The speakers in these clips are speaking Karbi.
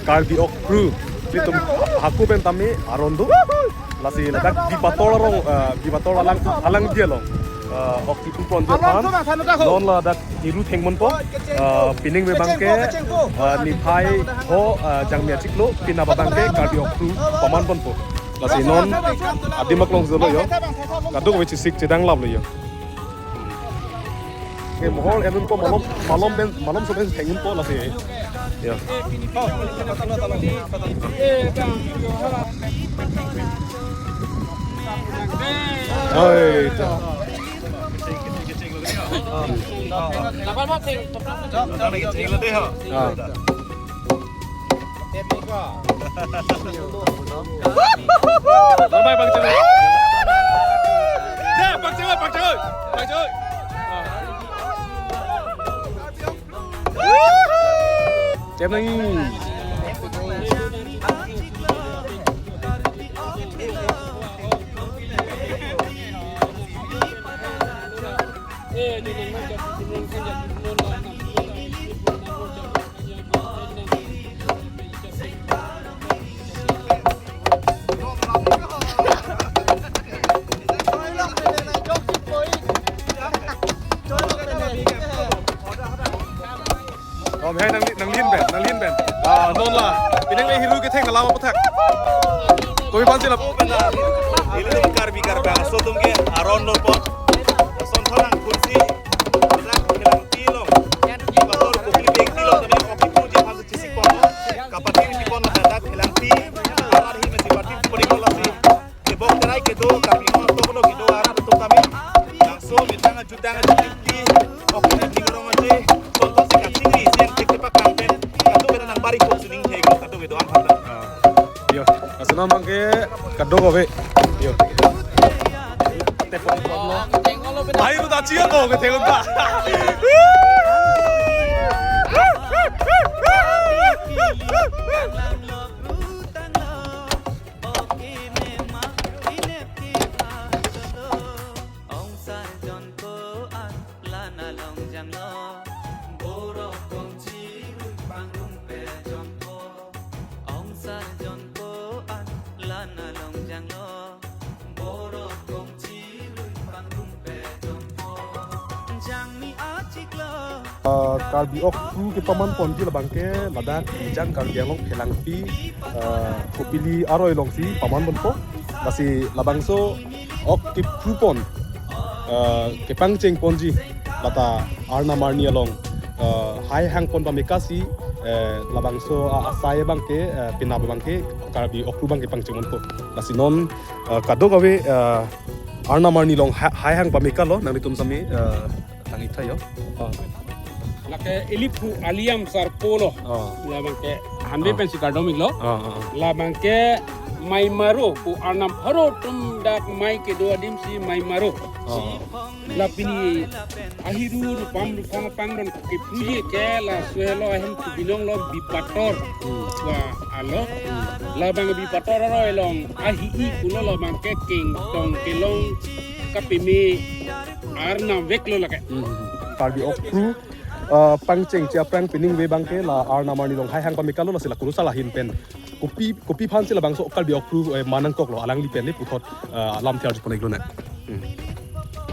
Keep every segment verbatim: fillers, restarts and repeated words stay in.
Karbi Okpru, ilitum hako pen tame aron do. Lasi ladak Bipator arong, eh, Bipator alang, alangli along, eh, ok kipru ponji aphan. Non ladak hiru thengponpo, eh, pining abangke, eh, niphai ho, eh, Jangmi achiklo, penap abangke Karbi Okpru paman ponpo. Lasi non adim aklong jolo yo. Kadokave chesik chedang laplo yo. Ke mohor enun ko malom, malom pen, malomso pen thengponpo lasi. Ya. Oi, ta. Ah. Bye bye, Bang Choi. Ya, Bang Choi, Bang Choi, Bang Choi. Chem nangji. Om hai nang, nanglin pen, nanglin pen. Ah, non la. Pining le hiru ketheng alam aputhak. Kopi aphansi la. Pen la. Ilitum Karbi Karbi aso atum ke aron lo pon. Son thorang kunsi. Lang kilang tilong. Patol kukli bek tilong tadi ok kipru ji aphan chesik pon. Kapati di pon la dak kilang ti. Alar hi mesi pati puri kola si. Kebok terai kedo kami mo toklo kedo arat atum kami. Langsung mitang jutang juti. Oke, ning rong aje. Contoh si kachingri, siang tik tepak kangpen. Katu kena nang bari kok suning thek, katu kedo ang kata. Ah. Yo, asal abangke kadokave. Yo. Tepon bomlo. Ayo ta chia ko ke thek ta. Ah, Karbi Okpru kepaman ponji labangke ladak Ijang Karbi Anglong Phelangpi, ah, kopili aroi alongsi paman ponpo. Lasi labangso ok kipru pon, ah, kepangcheng ponji lata arnam arni along, ah, hai hang pon pameka si, eh, labangso, ah, asai abangke, eh, penap abangke Karbi Okpru abangke pangcheng ponpo. Lasi non, ah, kadokave, ah, arnam arni along ha-, hai hang pameka lo nanglitum sami, ah, Tangik tha yo. Oh. Lake iliphu aliam sarpo lo. Oh. Labangke hanbe Oh. pensi kardom iklo. Oh, oh, oh. Labangke Maimaro pu arnam haro atum dak mai kedo adim si Maimaro. Oh. Lapini ahiru rupam rupam pangdon kipruji ke laso helo ahem tu binong lo Bipator. Hmm. Wa alo. Hmm. Labang Bipator aroi along ahi-i pulo labangke kengtong kelong kapeme arnam vek lo lake. Hmm. Karbi Okpru, eh, pangchengche aphrang pining ave abangke la arnam arni along hai hang pameka lo lasi la kurusar ahin pen. Kopi, kopi aphansi labangso Karbi Okpru, eh, man nangkoklo alangli pen le puthot, eh, alam tiar juponek lo na. Hmm.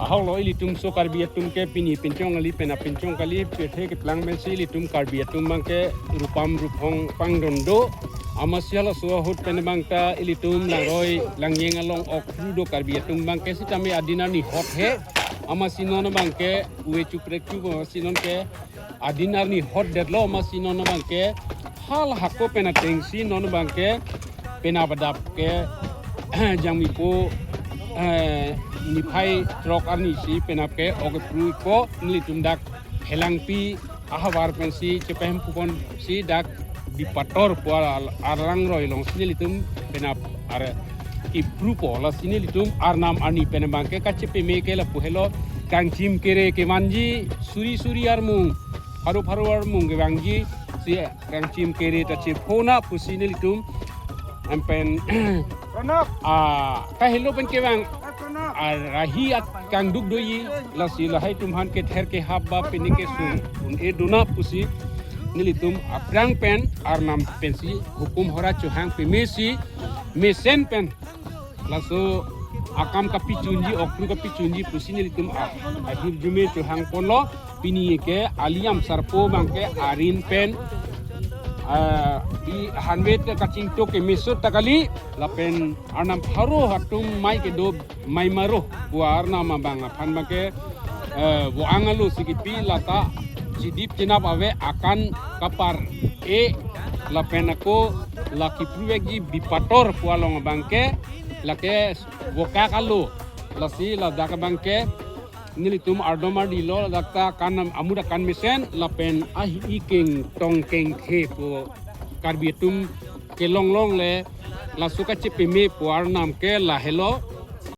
Ahok lo ilitum so Karbi atum ke pini pinchong kali penap pinchong kali pethe keplang pensi ilitum Karbi atum abangke rupam ruphong pangdon do. Amatsi halaso ahut pen abang ta ilitum langroi langjeng along Okpru do Karbi atum abangke sitame adin arni hot he. Amatsi non abangke uve chuprek chupo amatsi non ke adin arni hot detlo amatsi non abangke hal hako pen atengsi non abangke penap adap ke Jangmipo, eh, niphai throk arni si penap ke ok kipru ikpo nelitum dak Phelangpi ahavar pensi chepehem pupon si dak Bipator pu al-, arlangroi alongsi nelitum penap ar kiprupo lasi nelitum arnam arni pen abangke kachepeme ke lapu helo kangchim kere kevanji suri suri armung pharo pharo armung kevangji si kangchim kere ta chephona pusi nelitum empen Pranab. Ah, kahelo pen kevang Eh, Pranab. Ah, rahi at kangduk doji lasi lahai atum aphan kether kehap ba pini kesung un-e dona pusi nelitum aphrang pen Arnam pensi hukum hora chohang pemesi mesen pen laso akam kapichunji, okru kapichunji pusi nelitum a ahirjume chohang ponlo. Pini ke Aliam Sarpo abangke arin pen, ah, i hanvet kachingthok ke meso ta kali, lapen Arnam pharo atum mai kedo mai maro pu Arnam abang aphan abangke, eh, vo-ang alo si kipi, lata chidip chenap ave akan kapar e, lapen ako la kipruvekji bipator pu along abangke lake vokak alo. Lasi ladak abangke nelitum ardom ardi lo, ladak ta kan amut akan mesen lapen ahi keng tong keng khe pu Karbi atum kelong longle, laso kachepeme pu Arnam ke lahelo.